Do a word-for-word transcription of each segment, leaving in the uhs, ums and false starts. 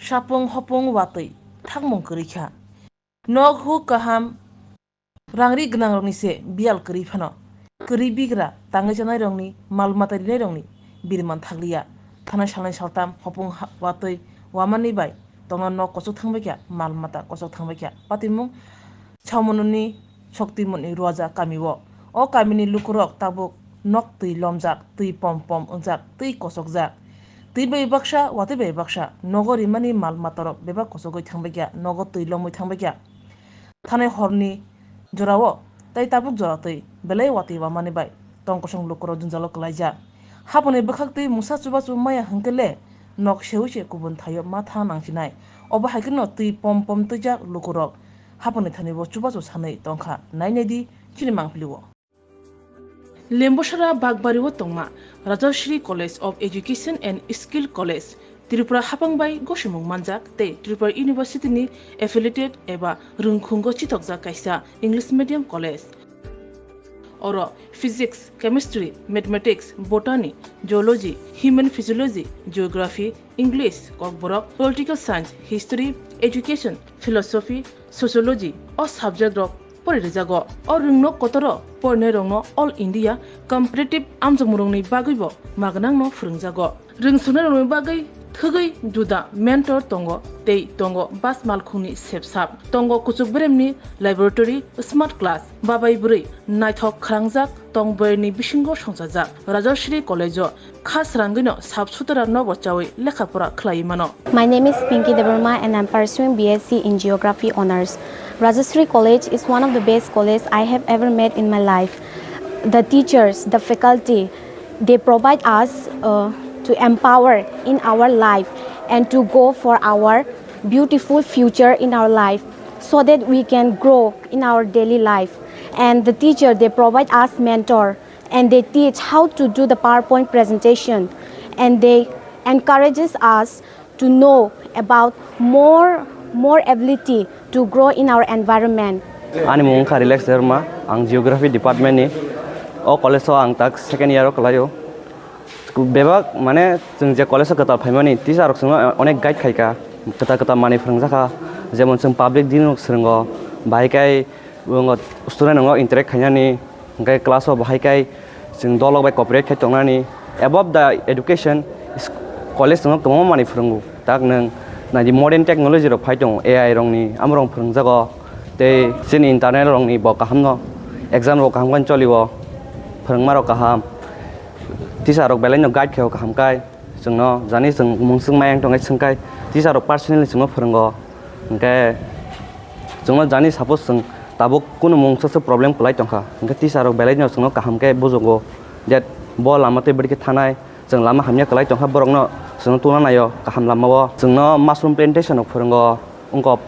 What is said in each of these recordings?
Sapung hopung watwi thangmung kwrwi kha. Nok huk kaham rangri gwnangrokni se biyal kwrwi phano, kwrwi bigra tangwi chanairokni, mal mata rinairokni biriman thakliya. Thanai salnai saltam hopung ha-, watwi wamani bai tongna nok kochok thangbaikha, mal mata kochok thangbaikha. Patimung Chaumanuni Shoktimonni Ruaja kamio. O kamini lukurok tabuk nok twi lomjak, twi pom pom wngjak, twi kochokjak. Twi bai baksa, watwi bai baksa, nogo rimani mal matarok bebak kochogwi thangbaikha, nogo twi lomwi thangbaikha. Thanai horni jorao tei tabuk jora twi belai watwi wamani bai tong kosong lukurok jwngjalo kwlaijak. Haboni bwkhak twi mungsa chubachu maya hwnkhe le nok seui se kubun thaio ma thang nangsinai. Obo hai kheno twi pom pom twijak lukurok haboni thani bo chubachu sanwi tongkha. Nainai di chini mangpili o. Lembosara Bakbari o tongma Rajashri College of Education and Skill College, Tripura hapang bai gosimung manjak tei Tripura University ni affiliated eba rwngkhungo chithokjak kaisa English medium college. Oro Physics, Chemistry, Mathematics, Botany, Zoology, Human Physiology, Geography, English, Kokborok, Political Science, History, Education, Philosophy, Sociology o subject rok pori rijago. O rwngno kotoro porinairokno All India Competitive amjokmungrokni bagwibo magnangno phwrwngjago. Rwngsungnai rokni bagwi thwgwi juda mentor tongo tei tongo bus malkhungni sepsap, tongo kuchuk beremni laboratory, smart class, babai bwrwi naithok khwrangjak tong boyarni bisingo songchajak Rajashri College-o kha srangwino sap sutra nobo chawi lekha pora khlaiwi mano. My name is Pinky Debbarma and I'm pursuing B S C in Geography Honours. Rajashri College is one of the best college I have ever met in my life. The teachers, the faculty, they provide us uh, to empower in our life and to go for our beautiful future in our life so that we can grow in our daily life. And the teacher, they provide us mentor and they teach how to do the PowerPoint presentation and they encourages us to know about more, more ability to grow in our environment. Ani mung wngkha Relax Debbarma, ang Geography Department ni. O college o ang tak second year o kwlaio. Bebak, mane, chwng je college o kwtal phaimani, teacher rok chwngno onek guide khaika, kwtal kwtal manwi phwrwngjakha, jemon chwng public dealing rok swrwngo, bahai khe Bo wngkha student rokno interact khainani, hwnkhe class o bahai khai chwng dolok bai cooperate khai tongnani. Above the education, is-, college no kwbangma manwi phwrwngo. Tak nwng naidi modern technology rok phai tongo, A I rokni, amo rok phwrwngjago. Tei chini internal rokni bo kaham no, exam rok kaham khe cholio, phwrwngma rok kaham, teacher rok belai no guide khaio kaham khai. Chwngno jani chwng mungswk mayang tongwi swngkhai, teacher rok personally chwngno phwrwngo. Hwnkhe chwngno jani, suppose chwng tabuk kunu mungsa se problem kwlai tongkha, hwnkhe teacher rok belaino chwngno kaham khe bujugo, je bo lama tei bwrwi khe thanai, chwng lama hamya kwlai tongkha, borokno chwngno tungna naio kaham lamao. Chwngno mushroom plantation rok phwrwngo, wngkha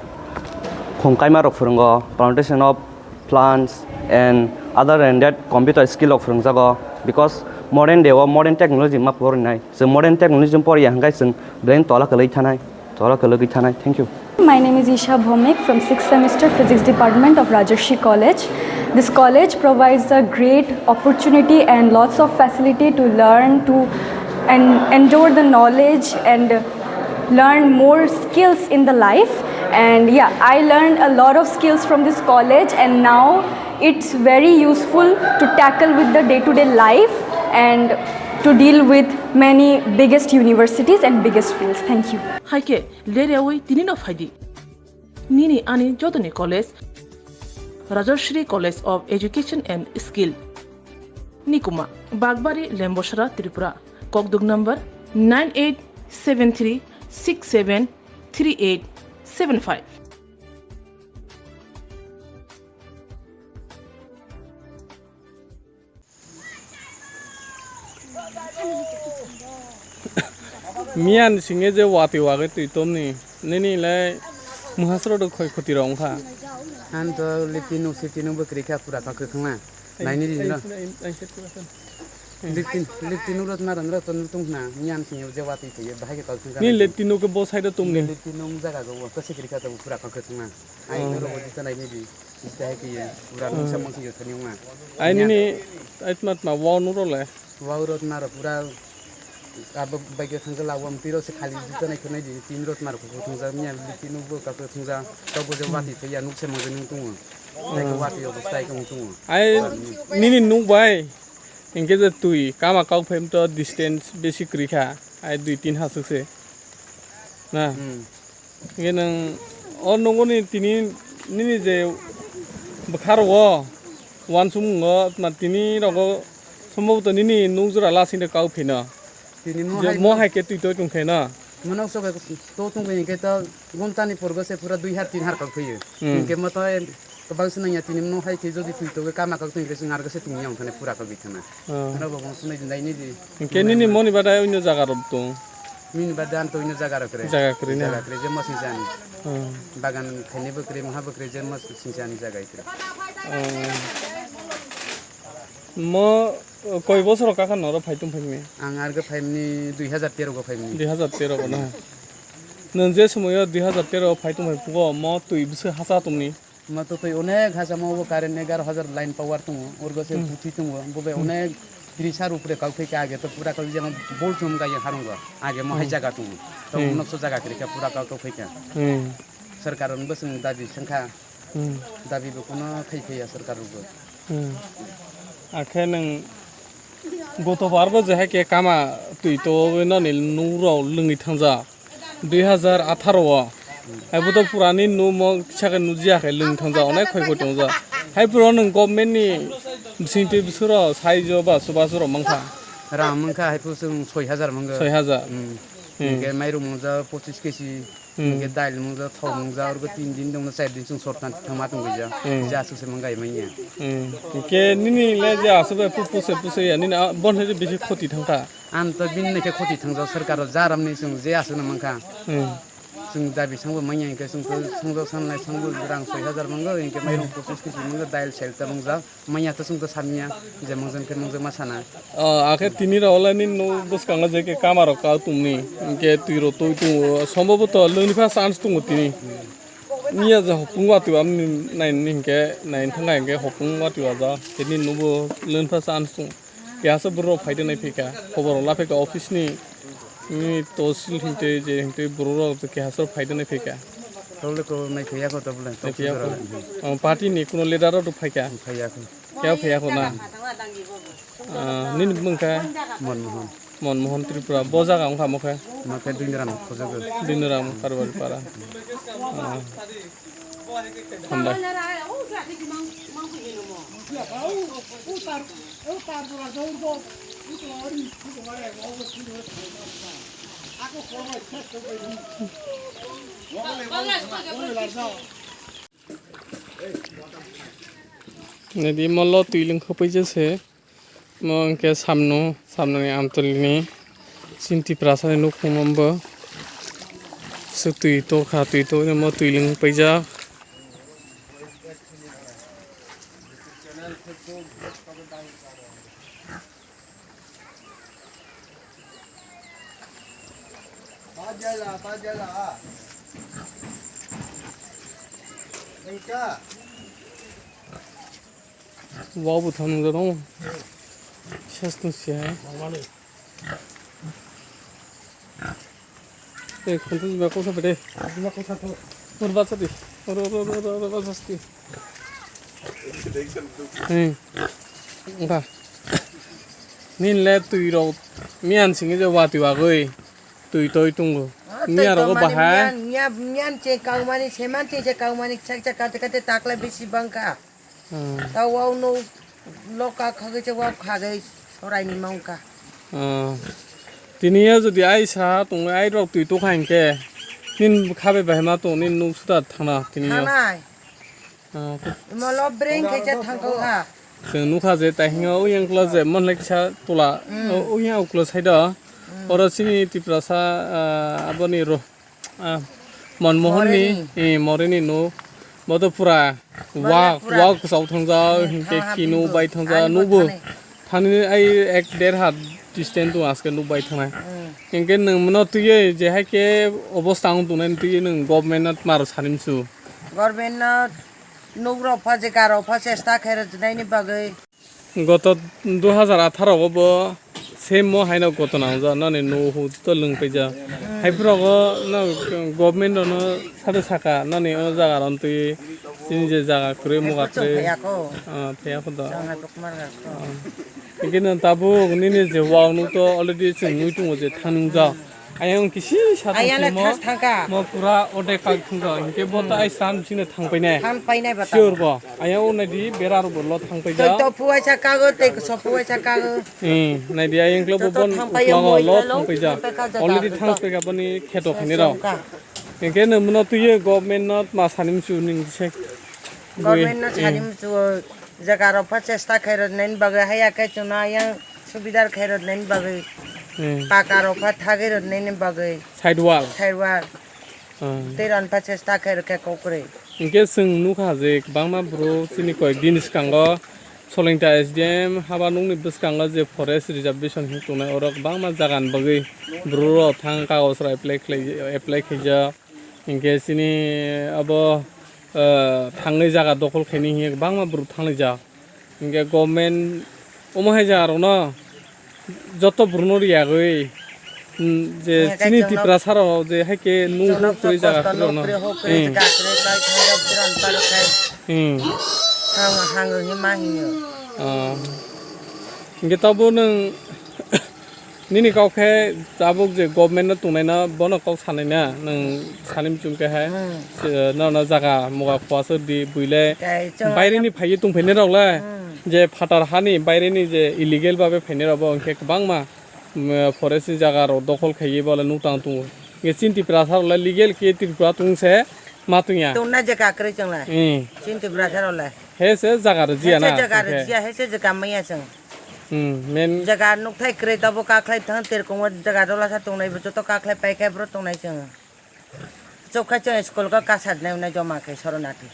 khum kaima rok phwrwngo, plantation of plants and other than that computer skill rok phwrwngjago, because modern day o modern technology ma porinai. Chwng modern technology poriya hwnkhe chwng belai tola kwlwi thanai, tola kwlwi thanai. Thank you. My name is Isha Bhomik from sixth semester Physics Department of Rajarshi College. This college provides a great opportunity and lots of facility to learn, to and endure the knowledge and learn more skills in the life. And yeah, I learned a lot of skills from this college, and now it's very useful to tackle with the day-to-day life and to deal with many biggest universities and biggest fields. Thank you. Hai khe, leryawi tini no phaidi. Nini ani jotoni college, Rajashri College of Education and Skill. Nikuma, Bagbari, Lembosara, Tripura. Kokduk number nine eight seven three six seven three eight seven five. Miyan singe je wati wagwi twi tomni, nini le muhasro do khoi khoti rong kha. Ang to lipti nuk sipti nuk bwkri kha pura kha kwthwng na. Naini di no. Lipti, lipti nuk rot na rang rot nuk tung na. Miyan singe je wati twi bahai khe kal thung kha. Ni lipti nuk bo side tomni. Lipti nuk jaga go ko sikri kha to pura kha kwthwng na. Ai noro bo jita nai ni di. Jita hai ki ye. Pura nung samang ki yo thani ma. Ai nini ai tma tma wa noro le. Wa ro tma ro pura Abo baikhe thangkhe lawam tiro se khali jita nai khwnai di tin rot mar khuk thungjak miya liki nuk bo kap thungjak tok bo je wati thaya nuk se mangde nung tungo. Tei khe wati obostai khe wng tungo. Ai nini nuk bai hinkhe je twi kama kau phaim to distance besi kwrwi kha. Ai dui tin hasuk se. Na. Hmm. Hinkhe nwng o nunguni tini nini je bwkha rogo uansukmung o tini rogo sombhoboto nini nung jora lasing de kau phino. Tini mo Je hai mo hai khe twi toi tong khe na. Mono sok to tong khe hinkhe to gonta ni purgo se pura dui har tin har kau phiyo. Hmm. Hinkhe mo to kwbang se nangya tini mo hai khe jodi twi to kama kau tong khe se ngar khe se tong yang thane pura kau bi thana. Hmm. Ano bo bong sunai dai ni di. Hinkhe nini moni badai onyo jaga rok tong. Nini ba dan to ino jaga rok re. Jaga kwrwi na? Jaga kwrwi je mo singsa ni. Hmm. Bagan khaini bo kwrwi, moha bo kwrwi je mo singsa ni jaga kwrwi. Hmm. Mo koi bosor ka kha noro phai tong phai mi? Ang arga phai mni dui hazar tero go phai mni. Dui hazar tero go na. Nwng je somoyo dui hazar tero phai tong phai pugo mo twi bwswk hasa tong ni. Mo to twi onek hasa mo bo current egar hajar line power tongo, urgo se Hmm. puthi tongo, bo be Hmm. onek tris har upre kau khe age to pura kau jema bol chum ga ye harung go, age mo hai Hmm. jaga tongo. To Hmm. nok so jaga kri ka pura kau to khe ka. Hmm. Sarkar on bosong dabi sangkha, Hmm. dabi bo kono khai khai ya sarkar bo. Hmm. Akhe nang goto bar bo je hai ke kama twi to noni nuro lungwi thangja. Dui hazar atharo o. Hai bo to purani numo kisa khe nujia khe lwng thangja, onek khoi khoi tongja. Hai puro nwng government ni bising twi bwswk rok saijo ba chubachu rok mankha. Rang mankha hai puro chwng soi hazar mangw. Soi hazar. Hmm. Hmm. Hinkhe mairum mangja pochis kesi, Hmm. hinkhe dail mangja, thok mangja, orgo tin din dongno char din chwng sortan thangma tongwija. Hmm. Je aswk se mangkhai manya. Hmm. Hinkhe nini le je aswk bai pu-, puse puse ya, nini a, bon hai bisi khoti thangkha. Ang to bini naikhe khoti thangjak sarkar o jaram ni chwng je aswk no mankha. Hmm. Chwng dabi sangbo manya hinkhe chwng to sangjo sanlai sangbo rang soi hazar mango hinkhe mairung pochis kesi mango dail sel ta mangjak manya to chwng to samya je mangjak khe mangjak ma sana. O, akhe tini rok le nini nuk bwskango je khe kama rok kau tongni hinkhe twi rok twi tongo somboboto lwngni pha chance tongo tini. Niya je hopung watwi amni naini hinkhe naini thangkha hinkhe hopung watwi wajak tini nubo lwngni pha chance tongo. Keha se borok phai de nai phaikha, khobor rok la phaikha office ni, ni tosil hintwi je hintwi borok rok je keha se phai de nai phaikha. Tole ko nai phaiya ko tole. Nai phaiya ko. Oh, party ni kuno leader rok phaikha. Phaiya ko. Kya phaiya ko na? Ah, nini bumung kha? Manmohan. Manmohan Tripura. Bo jaga wngkha mo khe? Mo khe Duniram Khojago. Duniram Karwari Para. Ah. Hambai. Nadi molo twi lwng khopoi jese. Mo hwnkhe samno, samnoni Amtwlini chini Tiprasani nukhung no bo. Swk twi tokha, twi toknai mo twi lwng paijak. Wow, bo thang nung jano. Ses nung siya. Eh, khantu jiba kosa bede. Jiba kosa to. Or basa di. Or, or, or, or, or, basa di. Eh. Engka. Nin le twi rok miyan singi je wati wagwi twi toi tungo. Ah, miyan twi rogo tomani bahai. Miyan, miyan, miyan che kaumani, seman che che kaumani, chak chak kate kate takla bisi bangka. Hmm. Ta wao no loka khagwi se wao khagwi soraini mangka. Hmm. Tini ya jodi ai sa tong ai rok twi tokha hinkhe nin khabe bahai ma tong nin nuk suda thangna tini ya. Thanai. Hmm. Imo lo brain khe cha thangkha. Chwng nukha je tai hinga o yang kla je mon lai kisa tola. Hmm. O yang uklo side o. Hmm. Oro chini Tiprasa, ah, aboni ro. Ah, Manmohanni, Morini. Eh, Morini no. Bo to pura Bo wak, pura wak kwchao thangjak, hmm, hinkhe thang ha kino thang bai thangjak, ani nubo. Bo thani. Thani ai ek der hat distance tong aske nuk bai thangnai. Hmm. Hinkhe nwng mono twiwi je hai khe obostha wng tongnai twiwi nwng government no tmaro sanimsu. Government no nuk rok pha je gar rok pha chesta khe rwjwnaini bagwi. Goto dui hazar atharo o bo Same mo haino gotona wngjak, nani nuhu to lwng paijak. Hai phuru go no government no sado saka, nani o jaga ron twi chini je jaga kwrwi muga kwrwi. Chwng phaiya kho. Ah, phaiya kho da. Chwng hai bokmar ga kho. Ah. Hingke no tabuk nini je wak nuk to already chwng nui tongo je thanung jak. Ayang kisi sa Ayang le tongsi mo, thas thangka. Mo pura odek kak thung jak. Hingke bo ta ai sam sino thang painai. Thang painai ba ta. Sure bo. Ayang o nai di bera ro bo lo thang pai Tei jak. To phuai sa kago, tei so phuai sa kago. Hmm, nai di ayang klo bo Joto bon thang pai uklango yo, lo moi thang pai jak. Thang pai ka jata, Already joto. Thang pai ka boni kheto khani rok. Songka. Hingke no mano tuye government no ma sani mchu ning se. Government no Hmm. Sani mchu jaga rok pha chesta khai rw nani bagwi haya khe chwngno ayang subidar khai rw nani bagwi. Hmm. Paka rok pha thagwi rw nani bagwi. Side wall. Side wall. Hmm. Tei ron pha chesta khai rw khe kokrwi. Hingke chwng nukha je kwbangma bwrwi chini koyek din swkango Solingta S D M haba nungni bwskango je forest reservation hinwi tongnai oro kwbangma jaga ni bagwi bwrwi rok thang kagoj rok apply khlai, apply khaijak. Hingke chini abo, eh, thangwi jaga dokhol khaini hinwi kwbangma borok thanglaijak. Hingke government omo hai jaga rokno joto borokno riyagwi, mm, je Hingke chini chwngno Tiprasa rok je hai khe nung chwngno huk twi jaga kosto kwrwi rokno. Nukri hukri Eh. Jaga kwrwi tei thangwi rok kwrwi rok tei khai. Hmm. Hang, hang rwngwi ma hinwi. Ah. Hingke tabuk nwng nini kok khe tabuk je government no tongnai na bono kok sanai na nwng sani muchung khe hai. Hmm. Se, no, no jaga muga khua sor di buile Kai chwng baire ni phaiwi tong phainai rok le Hmm. je phatar hani baire ni je illegal babe phainai rok bo hingke kwbangma, mm, forest ni jaga rok dokhol khaiwi bo le nuk tang tongo. Hingke chini Tiprasa rok le legal khe Tripura tong se ma tong ya. Tongna je kakrwi chwng le. Hmm. Chini Tiprasa rok le. He se jaga rwjiya na, He se jaga hingke. Rwjiya, he se jaga maya chwng. Hmm, men Jaga nukthai kwrwi tabuk kakhlai thang terkong o jaga dola sa tongnai bo joto kakhlai pai khe bro tongnai chwng. Chok khai chwng school ko kasat nai unai joma khe soronati.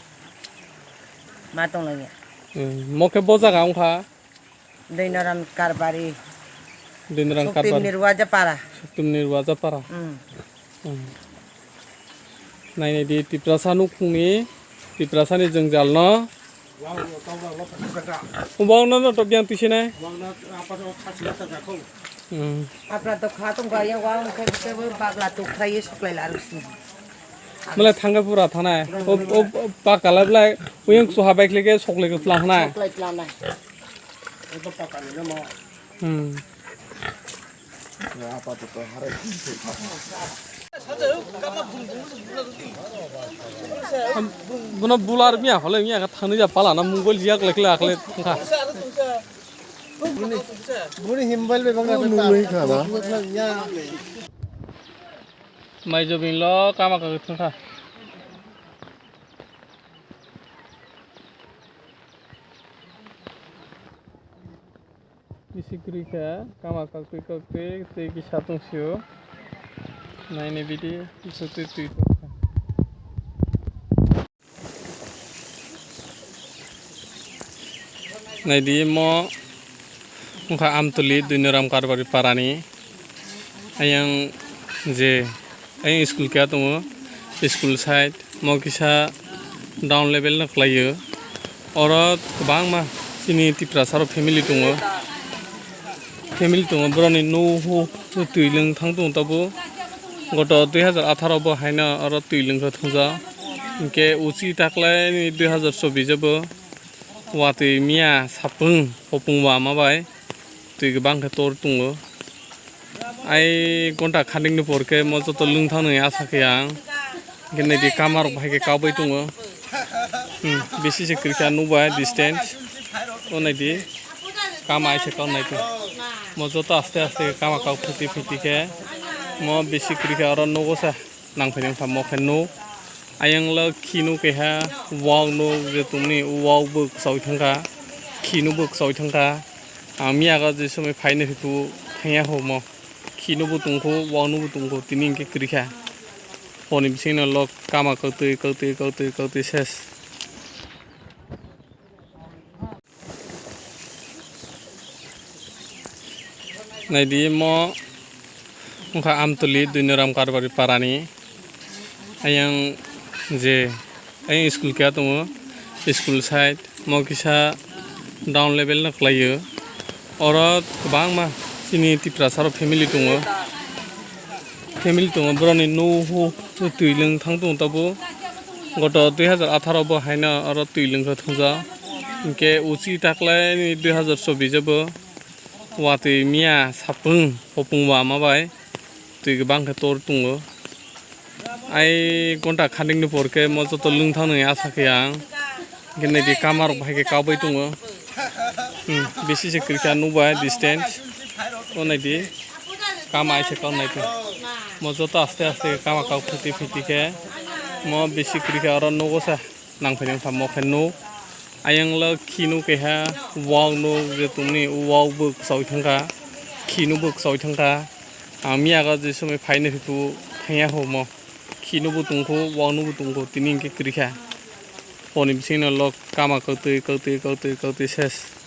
Ma tonglai ya. Hmm, mo khe bo jaga wngkha? Dinoram Karbari. Dinoram Suktim Karbari. Nirwaja para. Suktim Nirwaja para. Hmm. Hmm. Nainai di Tiprasa nukhungni, Tiprasani jwngjal no. Wang no to biang twi sinai. Hmm. Apra to kha tong kha yang wang khe khe bagla tu khlai suklai la rusi. Mala thangka pura thanai. O, o, o, pakala blai uyang suha bai khlai khe soklai khe pla hanai. Soklai pla nai. Hmm. Bono bular miya hole miya ka thani ja pala na mungol jiyak lekle akle thangkha. Buni himbal be bang nului kha ba. Mai jobin lo kama ka thangkha. Bisi kwrwi kha, kama kaktwi kaktwi twi kisa tong sio. Naini bidi, bisukti twi tong kha. Naidi mo wngkha Amtoli Duinoram Karbari parani. Ayang je, ayang school keha tongo, school side mo kisa down level no khlaio. Oro kwbangma chini Tiprasa rok family tongo, family tongo, borokni nuhu twi lwng thang tongo tabuk. Goto dui hazar atharo bo haino oro twi lwng khe thungjak, hinkhe uchi taklaini dui hazar chobbish o bo watwi miya sapung hopung wama bai twi kwbang khe tor tongo. Ai gonta khanikni por khe mo joto lwng thang nai asa khe ang. Hingke naidi kama rok bahai khe kabui tongo. Hmm, bisi se kwrwi kha nukbai distance. O naidi kama ai se kau nai tongo. Mo joto aste aste khe kama kau phiti phiti khe mo bisi kwrwi kha oro nugo sa. Nang phai nang tamo khe nuk. Ayang lo khinu keha wak nuk je tongni wak bo kwchai thangkha, khinu bo kwchai thangkha. Ang miya ga je somoi phaina hitu thangya ho mo. Khinu bo tongkho, wak nuk bo tongkho, tini hinkhe kwrwi kha. Honi bisingno lo kama kwtwi, kwtwi, kwtwi, kwtwi ses. Naidi mo wngkha Amtoli Duinoram Karbari parani. Ayang je ayang school keha tongo, school side mo kisa down level no khlaio. Oro kwbangma Chini Tiprasa rok family tongo, family tongo, borok ni nuhu twi lwng thang tongo tabuk. Goto dui hazar atharo bo haino oro twi lwng khe thungjak, hinkhe uchi taklai ni dui hazar chobbish o bo watwi miya sapung hopung wama bai twi kwbang khe tor tongo. Ai gonta khanik ni por khe mo joto lwng thang nai asa khe ang. Hinkhe nai di kama rok bahai khe kau bai tongo. Hmm, bisi se kwrwi kha nuk bai distance. O nai di kama ai se kau nai tong. Mo joto aste aste khe kama kau phiti phiti khe mo bisi kwrwi kha oro nugo sa. Nang phai nang tamo khe nuk. Ayang lo khinu keha wak nuk je tongni wak bo kwchai thangkha, khinu bo kwchai thangkha. Ang miya ga je somoi phaini hitu thangya ho mo. Khinu bo tongkho, wak nuk bo tongkho, tini hinkhe kwrwi kha. Honi bisingno lo kama kwtwi, kwtwi, kwtwi, kwtwi ses.